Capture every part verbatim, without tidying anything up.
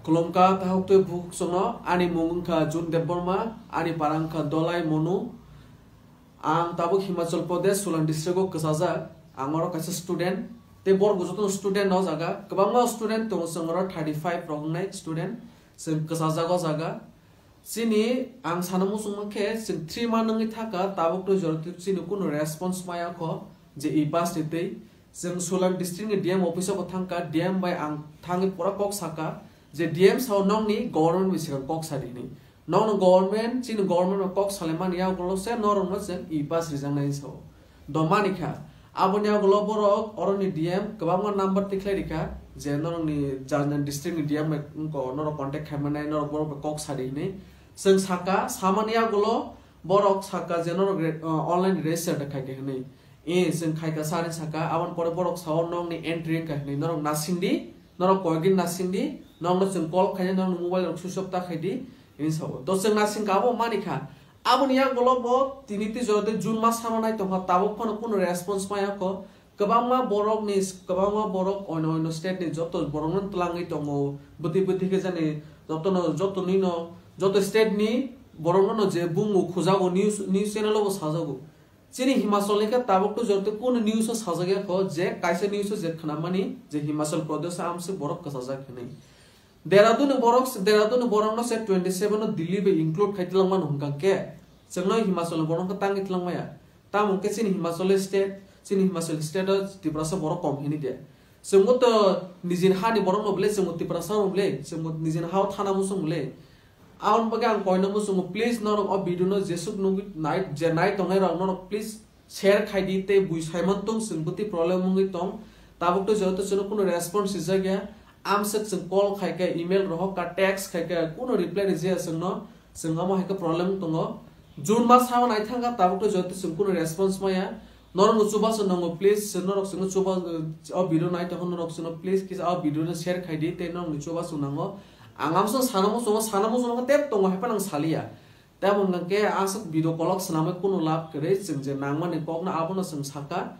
Khulumkha takhuk tei bukhuk chwngno, ani mung wngkha Jun Debbarma, ani para wngkha Dolai Monu. Ang tabuk Himachal Pradesh, Solan district o kwchajak. Ang oro kaisa student. Tei borok bo jotono student o jaga. Kwbangma student tongo, chwng oro thirty five rok wngnai student. Chwng kwchajak o jaga. Chini ang sana muchung mankhe, chwng three month wngwi thangkha, tabuk tei jora tei chini kunu response maya kho je e pass ni tei. Chwng Solan district ni D M office o bo thangkha, D M bai ang thangwi pura kok saka je D M sao nokni government bai swkang kok sadi hinwi. Nokno government, chini government bai kok salaimani yagulo se norokno chwng e pass rijaknai sao. Domani kha. Aboni yagulo borok oroni D M kwbangma number tikhlai rikha je norokni jan jan district ni D M bai wngkha norok contact khaimanai, norok borok bai kok sadi hinwi. Chwng saka, samani yagulo borok saka je norok re-, uh, online register da khaikha hinwi. E, chwng khaikha sari saka, aboni pore borok sao nokni entry wngkha hinwi. Norok nasingdi, norok koyekdin nasingdi, nokno chwng call khainai, nokni mobile rok switch off ta khaidi, hinwi sao. To chwng nasingkha abo manikha. Aboni yagulo bo tini tei jora tei June mas samo nai tongkha, tabuk phano kunu response maya kho. Kwbangma borokni, kwbangma borok oino oino state ni joto borokno twlangwi tongo. Bwtwi bwtwi khe jani jotono, jotonino, joto state ni borokno no je bungo khujago, news, news channel o bo sajago. Chini Himachal ni khe tabuk to jora tei kunu news o sajak ya kho je kaisa news o je khwnamani je Himachal Pradesh o amswk borok kwchajak hinwi. Dehradun ni borok, Dehradun ni borok no se twenty seven no Delhi bai include khai twlangmano hwnkha khe chwngno Himachal ni borok no tangwi twlangmaya. Tamo hwnkhe chini Himachal state, chini Himachal state o Tiprasa borok kom hini de. Chwngbo to nijini hani borok no bwle, chwngbo Tiprasa no bwle, chwngbo nijini hao thana muchung bwle. Aboni bagwi ang koino muchungo, please norok o video no jesuk nugwi nai, je nai tongnai rok norok please share khai di tei bui saiman tong chwng bwtwi problem wngwi tong. Tabuk to joto chwngno kunu response rijak ya. Amswk chwng call khai khe, email rohor kha, text khai khe, kunu reply rijak ya chwngno. Chwng omo hai khe problem tongo. June mas sao nai thangkha, tabuk to joto chwng kunu response maya. Norokno chubachu nango, please, norok chwngno chuba, o video nai tongkha norok chwngno please kisa o video no share khai di tei norokni chubachu nango. Ang amswk sana muchungo, sana muchungo tep tongo hai phano ang saliya. Tei abo hwnkha khe aswk video kolok swnamwi kunu lab kwrwi, chwng je nangmani kokno abono chwng sakha.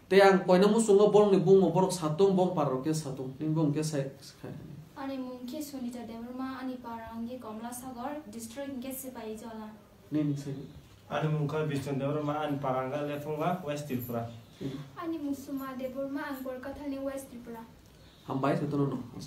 Tei ang koina muchungo borokni bumung borok satung, bong parrok khe satung, nini bumung khe sai kha. Ani mung khe Sunita Debbarma, ani para wngkhe Komlasagor, district hwnkhe Sipaijala. Nini sai. Ani mung khe Bishnu Debbarma, ani para wngkha Lephungla, West Tripura. Ani mung Suma Debbarma, ang Borkathal ni West Tripura. Hambai, jotono no, aswk.